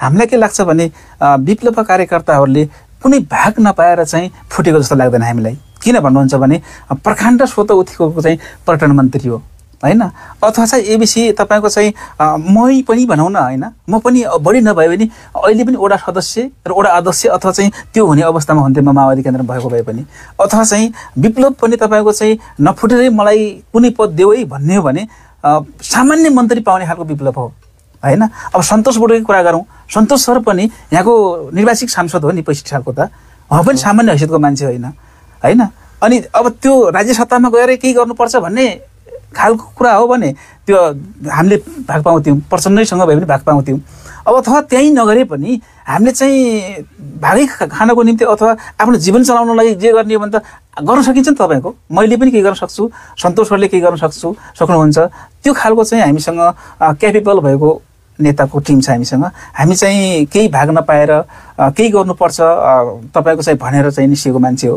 हामीलाई के लाग्छ भने विप्लव कार्यकर्ताहरूले कुनै भाग नपाएर चाहिँ फुटेको जस्तो लाग्दैन हामीलाई। किन भन्नुहुन्छ भने प्रखण्ड स्वत उठेको चाहिँ पर्यटन मन्त्री हो हैन, अथवा चाहिँ एबिसी तपाईको चाहिँ मै पनि भनौँ न हैन, म पनि बढी नभए पनि अहिले पनि वडा सदस्य र वडा अध्यक्ष अथवा चाहिँ त्यो हुने अवस्थामा हुन्थे म माओवादी केन्द्रमा भएको भए पनि, अथवा चाहिँ विप्लव पनि तपाईको चाहिँ नफुटेरै मलाई कुनै पद देऊ है भन्ने हो भने सामान्य मन्त्री पाउने खालको विप्लव हो हैन। अब सन्तोष बोटेको कुरा गरौँ, सन्तोष सर पनि यहाँको निर्वाचित सांसद हो नि 65 सालको, त उहाँ पनि सामान्य हैसियतको मान्छे होइन हैन। अनि अब त्यो राज्य सत्तामा गएर केही गर्नुपर्छ भन्ने खालको कुरा हो भने त्यो हामीले भाग पाउँथ्यौँ, प्रचण्डैसँग भए पनि भाग पाउँथ्यौँ। अब अथवा त्यहीँ नगरे पनि हामीले चाहिँ भागै खानको निम्ति अथवा आफ्नो जीवन चलाउनलाई जे गर्ने हो भने त गर्न सकिन्छ नि। तपाईँको मैले पनि केही गर्न सक्छु, सन्तोषहरूले केही गर्न सक्नुहुन्छ, त्यो खालको चाहिँ हामीसँग क्यापेबल भएको नेताको टिम छ हामीसँग। हामी चाहिँ केही भाग नपाएर केही गर्नुपर्छ तपाईँको चाहिँ भनेर चाहिँ निस्किएको मान्छे हो।